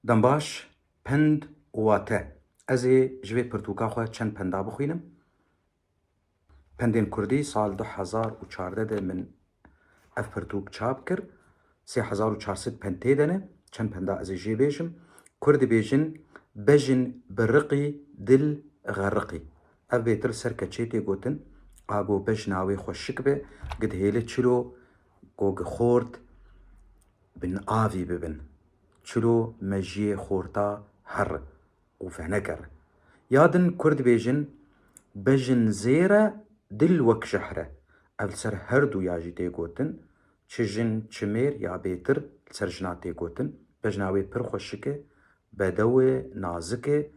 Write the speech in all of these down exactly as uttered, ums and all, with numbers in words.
Dem baş, pend û wate. Ez ê ji vê pirtûka xwe çend penda bixwînim. Pendên kurdî, sal du hezar û çardeh de min ev pirtûk çap kir. Sê hezar û çar sed pend tê de ne. Çend penda ez ê jê bêjim. Kurd dibêjin, bejin biriqî, dil xeriqî. Ev bêtir ser keçê tê gotin, a go bejna wê xweşik be, gidhêli çilo go gi xort bin avî bibin. Çilo mejiyê xorta her û venekere. Ya din kurd bêjin, bejin zêre, dil wek jehr e. Ev li ser her du ya jî tê gotin. Çi jin, çi mêr ya bêtir li ser jina tê gotin. Bejna wê pir xweşik e, bedew e, nazik e,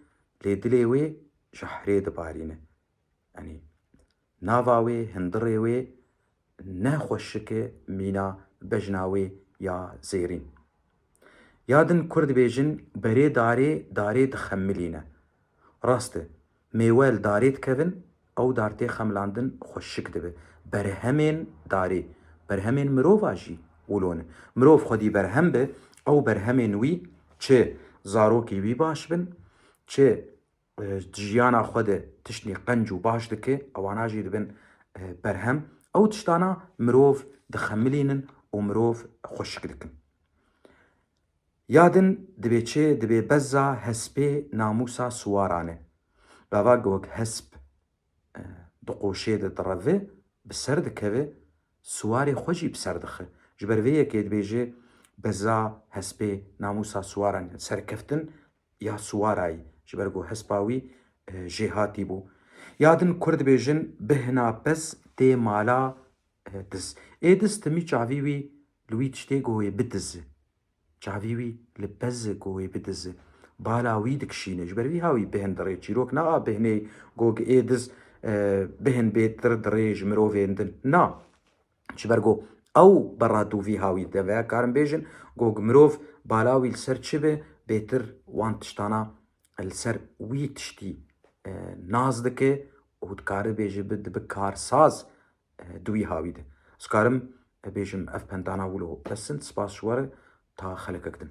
lê dilê wê jehrê dibarîne. Yanî nava wê, hindirê wê ne xweşik e mîna bejna wê ya zêrîn. Ya din kurd dibêjin, berê darê, darê dixemilîne. Rast e, mêwe li darê dikevin, ew dar tê xemilandin xweşik dibe. Berhemên darê, berhemên mirova jî wilo ne. Mirov xwedî berhem be, ew berhemên wî çi zarokê wî baş bin, çi e, di jiyana xwe de tiştê qenc û baş dike, ewana jî dibin, e, berhem. Ew tiştana mirov dixemilînin û mirov xweşik dikin. Ya din dibê çi? Dibê beza hespê namûsa siwaran e. Gava wek hesp, e, diqoşê de direve, bi ser dikeve, siwarê xwe jî bi ser dixe. Ji ber vê yekê dibêje, beza hespê namûsa siwaran e. Serkeftin ya siwarayî, ji ber ku hespa wî, e, jêhatî bû. Ya din kurd dibêjin, bihna pez tê mala, e, diz. Ê diz timî çavî wî li wî tiştê ku wê bidize. Çavî wî li pez e ku wê bidize. Bala wî dikişîne. Ji ber vî hawî bihin dirê. Çîrok na a bihinê ku ê diz, e, bihin bêtir dirê ji mirovên din. Na. Ji ber ku ew berra dûvî hawî de veya karin bêjin, ku mirov bala wî li ser çi be, bêtir wan tiştana li ser wî tiştî, e, nas dike û dikare bêje bi, dibe karsaz, e, di wî hawî de. Ez karim, e, bêjim ev pendana wilo bes in, spas ji we re ta xelekek din.